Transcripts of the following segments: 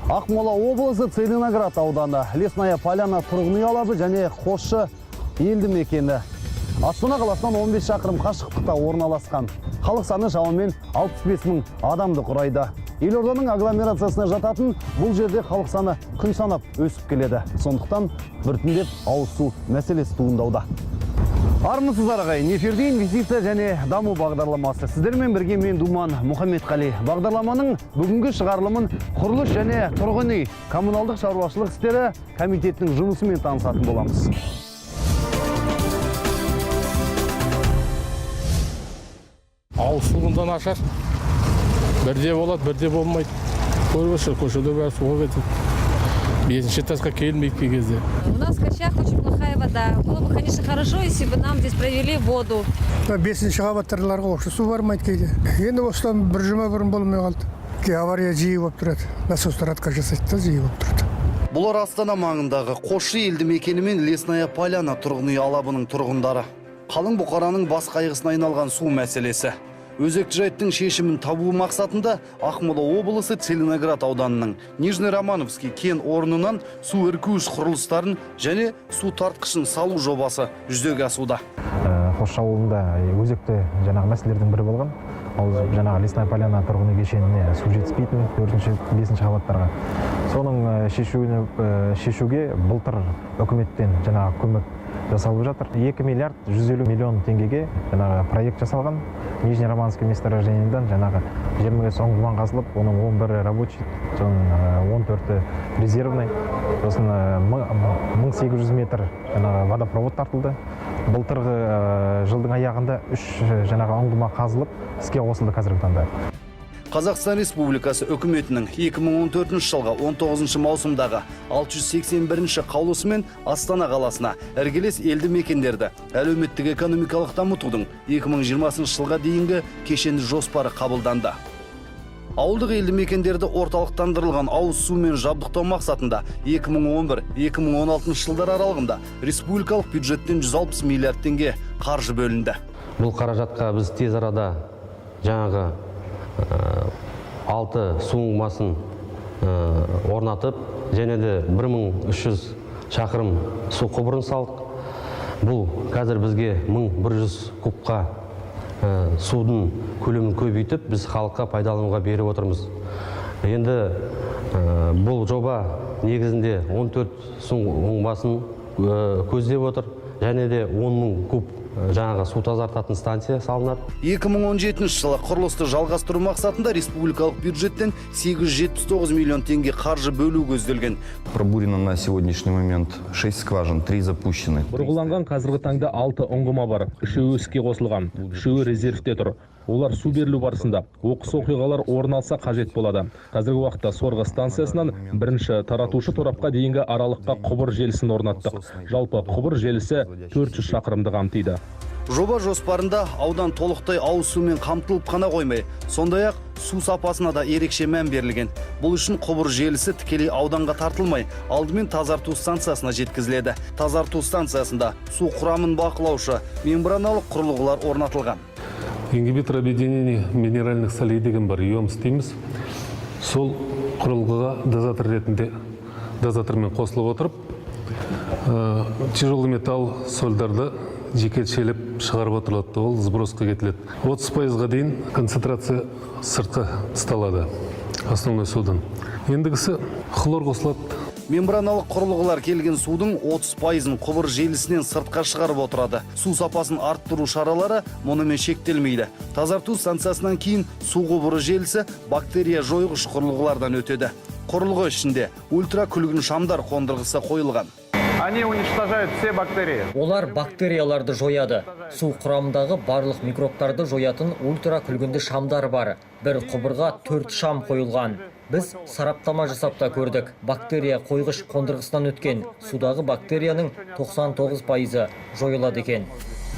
Ақмола облысы, Целиноград ауданы, Лесная Поляна тұрғын үй алабы және Қосшы елді мекені. Астана қаласынан 15 шақырым қашықтықта орналасқан. Халық саны шамамен 65 мың адамды құрайды. Елорданың агломерациясына жататын бұл жерде халық саны күн санап өсіп келеді. Сондықтан біртіндеп ауыз су мәселесі туындауда. Армысыздар, ағайын! Эфирде «Инвестиция және даму» бағдарламасы. Сіздермен бірге мен, Думан Мұхаммедқали. Бағдарламаның бүгінгі шығарылымын құрылыс және тұрғын үй коммуналдық шаруашылық істері комитетінің жұмысымен танысатын боламыз. Ауыз су да нашар. Бірде болады, бірде болмайды. Көріп отырсыз, көшеде бәрі суға кетеді. Бесінші этажға келмейді кей кезде. У нас в Кощах очень плохая вода. Было бы, конечно, хорошо, если бы нам здесь провели воду. Мына бесінші қабаттарларға вообще су бармайды кейде. Енді осыдан бір жұма бұрын болмай қалды. Кей авария жиі болып тұрады. Насостар отказ жасайды да, жиі болып тұрады. Бұлар Астана маңындағы Қосшы елді мекені мен Лесная Поляна тұрғын үй алабының тұрғындары. Қалың бұқараның бас қайғысына айналған су мәселесі. Өзекті жайттың шешімін табу мақсатында Ақмола облысы, Целиноград ауданының Нижний Романовский кен орнынан су іркуіш құрылыстарын және су тартқышын салу жобасы жүзеге асуда. Қосшы ауылында өзекті жаңағы мәселелердің бірі болған ол жаңағы Лесная Поляна тұрғын үй кешеніне су жетіспейтін, төртінші, бесінші қабаттарға. Соның шешуге былтыр үкіметтен жаңағы көмек жасалып жатыр. 2 миллиард 150 миллион теңгеге жаңағы проект жасалған. Нижний Романовский месторождениеден жаңағы 25 ұңғыма қазылып, оның 11-і рабочий, соның 14-і резервный, сосын 1800 метр жаңағы водопровод тартылды. Былтырғы жылдың аяғында үш жаңағы ұңғыма қазылып, іске қосылды қазіргі таңда. Қазақстан Республикасы үкіметінің 2014 жылғы 19 маусымдағы 681 қаулысымен Астана қаласына іргелес елді мекендерді әлеуметтік экономикалық дамытудың 2020 жылға дейінгі кешенді жоспары қабылданды. Ауылдық елді мекендерді орталықтандырылған ауыз сумен жабдықтау мақсатында 2011-2016 жылдар аралығында республикалық бюджеттен 160 миллиард теңге қаржы бөлінді. Бұл қаражатқа біз тез арада жаңағы алты су ұңғымасын орнатып және де 1300 шақырым су құбырын салдық. Бұл қазір бізге 1100 кубқа судың көлемін көбейтіп, біз халыққа пайдалануға беріп отырмыз. Енді бұл жоба негізінде 14 су ұңғымасын көздеп отыр және де 10 мың куб жаңағы су тазартатын станция салынады. 2017 жылы құрылысты жалғастыру мақсатында республикалық бюджеттен 879 миллион теңге қаржы бөлу көзделген. Пробурено на сегодняшний момент 6 скважин, 3 запущены. Бұрғыланған қазіргі таңда алты ұңғыма бар. Үшеуі іске қосылған, үшеуі резервте тұр. Олар су берілу барысында оқыс оқиғалар орын алса, қажет болады. Қазіргі уақытта сорғы станциясынан бірінші таратушы торапқа дейінгі аралыққа құбыр желісін орнаттық. Жалпы құбыр желісі 400 шақырымды қамтиды. Жоба жоспарында аудан толықтай ауыз сумен қамтылып қана қоймай, сондай-ақ су сапасына да ерекше мән берілген. Бұл үшін құбыр желісі тікелей ауданға тартылмай, алдымен тазарту станциясына жеткізіледі. Тазарту станциясында су құрамын бақылаушы мембраналық құрылғылар орнатылған. Ингибитор объединения минеральных солей деген бар, ИОМС дейміз. Сол құрылғыға дозатор ретінде, дозатормен қосылып отырып, тяжелый металл сольдарды жекешелеп шығарып отырылады. Ол сбросқа кетіледі. 30%-ға дейін концентрация сыртқа тасталады основной судан. Ендігісі хлор қосылады. Мембраналық құрылғылар келген судың 30%-ын құбыр желісінен сыртқа шығарып отырады. Су сапасын арттыру шаралары мұнымен шектелмейді. Тазарту станциясынан кейін су құбыры желісі бактерия жойғыш құрылғылардан өтеді. Құрылғы ішінде ультракүлгін шамдар қондырғысы қойылған. Они уничтожают все бактерии. Олар бактерияларды жояды. Су құрамындағы барлық микробтарды жоятын ультракүлгінді шамдар бар. Бір құбырға төрт шам қойылған. Біз сараптама жасап та көрдік. Бактерия қойғыш қондырғысынан өткен судағы бактерияның 99%-ы жойылады екен.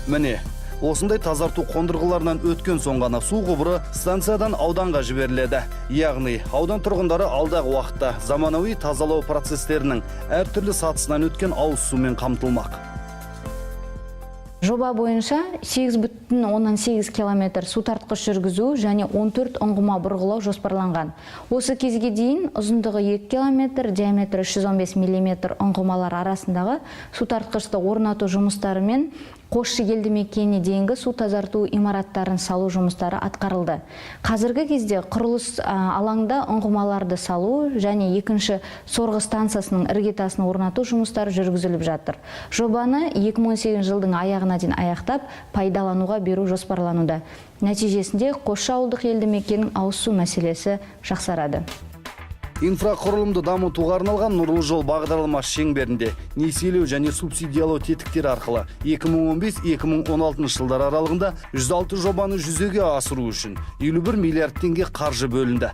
Міне, осындай тазарту қондырғыларынан өткен соң ғана су құбыры станциядан ауданға жіберіледі. Яғни аудан тұрғындары алдағы уақытта заманауи тазалау процестерінің әртүрлі сатысынан өткен ауыз сумен қамтылмақ. Жоба бойынша 8 2,8 километр су тартқыш жүргізу және 14 ұңғыма бұрғылау жоспарланған. Осы кезге дейін ұзындығы 2 километр, диаметрі 315 миллиметр ұңғымалар арасындағы су тартқышты орнату жұмыстарымен Қосшы елді мекеніне дейінгі су тазарту имараттарын салу жұмыстары атқарылды. Қазіргі кезде құрылыс алаңда ұңғымаларды салу және екінші сорғы станциясының іргетасын орнату жұмыстары жүргізіліп жатыр. Жобаны 2018 жылдың аяғына дейін аяқтап, пайдалануға беру жоспарлануда. Нәтижесінде Қосшы ауылдық елді мекенінің ауыз су мәселесі жақсарады. Инфрақұрылымды дамытуға арналған «Нұрлы жол» бағдарламасы шеңберінде несиелеу және субсидиялау тетіктері арқылы 2015-2016 жылдар аралығында 106 жобаны жүзеге асыру үшін 51 миллиард теңге қаржы бөлінді.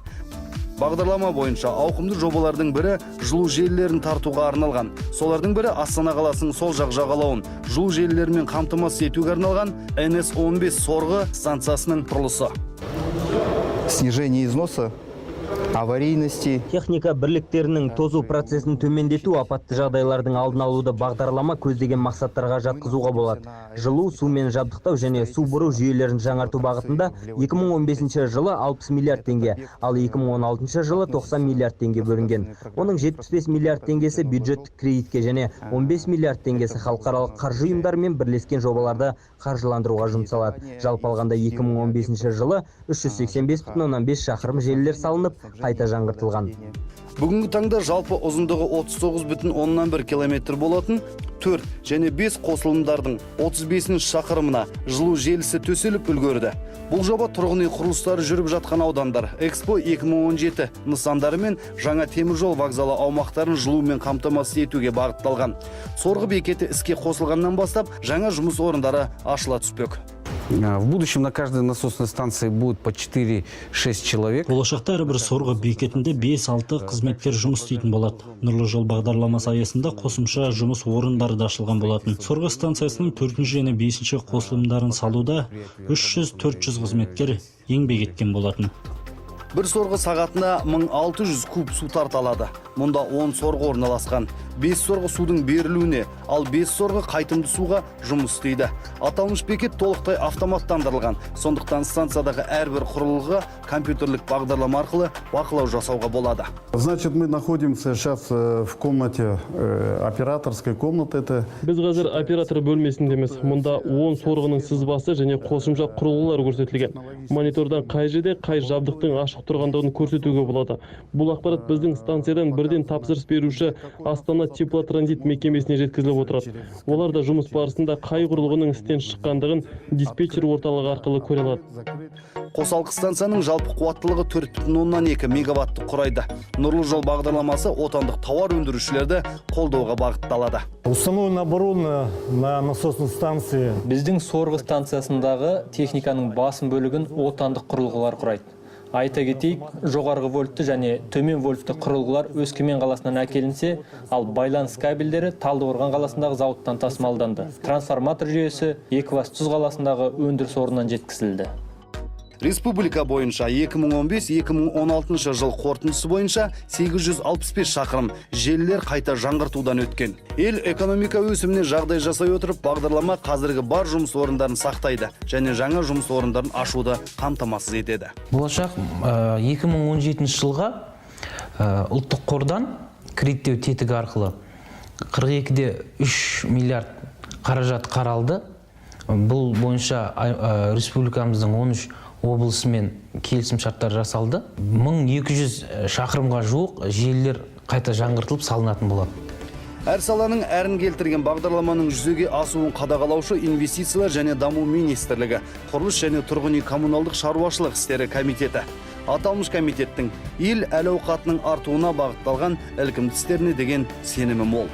Бағдарлама бойынша ауқымды жобалардың бірі жылу желілерін тартуға арналған. Солардың бірі Астана қаласының сол жақ жағалауын жылу желілерімен қамтамасыз етуге арналған НС-15 сорғы станциясының құрылысы. Снижение износа, аварийности. Техника бірліктерінің тозу процесін төмендету, апатты жағдайлардың алдын алуды бағдарлама көздеген мақсаттарға жатқызуға болады. Жылу, сумен жабдықтау және су бұру жүйелерін жаңарту бағытында 2015 жылы 60 миллиард теңге, ал 2016 жылы 90 миллиард теңге бөлінген. Оның 75 миллиард теңгесі бюджеттік кредитке және 15 миллиард теңгесі халықаралық қаржы ұйымдарымен бірлескен жобаларды қаржыландыруға жұмсалады. Жалпы алғанда, 2015 жылы 385,5 шақырым желілер салынып, қайта жаңғыртылған. Бүгінгі таңда жалпы ұзындығы 39,1 километр болатын 4 және 5 қосылымдардың 35 шақырымына жылу желісі төселіп үлгерді. Бұл жоба тұрғын үй құрылыстары жүріп жатқан аудандар, Экспо 2017 нысандары мен жаңа теміржол вокзалы аумақтарын жылумен қамтамасыз етуге бағытталған. Сорғы бекеті іске қосылғаннан бастап жаңа жұмыс орындары ашыла түспек. В будущем на каждой насосной станции будет по 4-6 человек. Болашақта әрбір сорғы бекетінде 5-6 қызметкер жұмыс істейтін болады. «Нұрлы жол» бағдарламасы аясында қосымша жұмыс орындары да ашылған болатын. Сорғы станциясының төртінші және бесінші қосылымдарын салуда 300-400 қызметкер еңбек еткен болатын. Бір сорғы сағатына 1600 куб су тарта алады. Мұнда 10 сорғы орналасқан. 5 сорғы судың берілуіне, ал 5 сорғы қайтымды суға жұмыс істейді. Аталмыш бекет толықтай автоматтандырылған. Сондықтан станциядағы әрбір құрылғыға компьютерлік бағдарлама арқылы бақылау жасауға болады. Значит, мы находимся сейчас в комнате, операторской комнаты. Это Біз қазір оператор бөлмесіндеміз. Мұнда 10 сорғының сызбасы және қосымша құрылғылар көрсетілген. Монитордан қай жерде қай жабдықтың ашық тұрғандығын көрсетуге болады. Бұл ақпарат біздің станциядан бірден тапсырыс беруші «Астана Теплотранзит» мекемесіне жеткізіліп отырады. Олар да жұмыс барысында қай құрылғының істен шыққандығын диспетчер орталығы арқылы көре алады. Қосалқы станцияның жалпы қуаттылығы 4,2 мегаватты құрайды. «Нұрлы жол» бағдарламасы отандық тауар өндірушілерді қолдауға бағытталады. Установлено оборудование на насосной станции. Біздің сорғы станциясындағы техниканың басым бөлігін отандық құрылғылар құрайды. Айта кетейік, жоғарғы вольтты және төмен вольтты құрылғылар Өскемен қаласынан әкелінсе, ал байланыс кабельдері Талдықорған қаласындағы зауыттан тасымалданды. Трансформатор жүйесі Екібастұз қаласындағы өндіріс орнынан жеткізілді. Республика бойынша 2015-2016 жыл қорытындысы бойынша 865 шақырым желілер қайта жаңғыртудан өткен. Ел экономика өсіміне жағдай жасай отырып, бағдарлама қазіргі бар жұмыс орындарын сақтайды және жаңа жұмыс орындарын ашуды қамтамасыз етеді. Болашақ 2017 жылға ұлттық қордан кредиттеу тетігі арқылы 42-де 3 миллиард қаражат қаралды. Бұл бойынша республикамыздың 13 облысымен келісім шарттар жасалды. 1200 шақырымға жуық желілер қайта жаңғыртылып салынатын болады. Әр саланың әрін келтірген бағдарламаның жүзеге асуын қадағалаушы Инвестициялар және даму министрлігі, Құрылыс және тұрғын үй коммуналдық шаруашылық істері комитеті. Аталмыш комитеттің ел әл ауқатының артуына бағытталған ілкімді істеріне деген сенімі мол.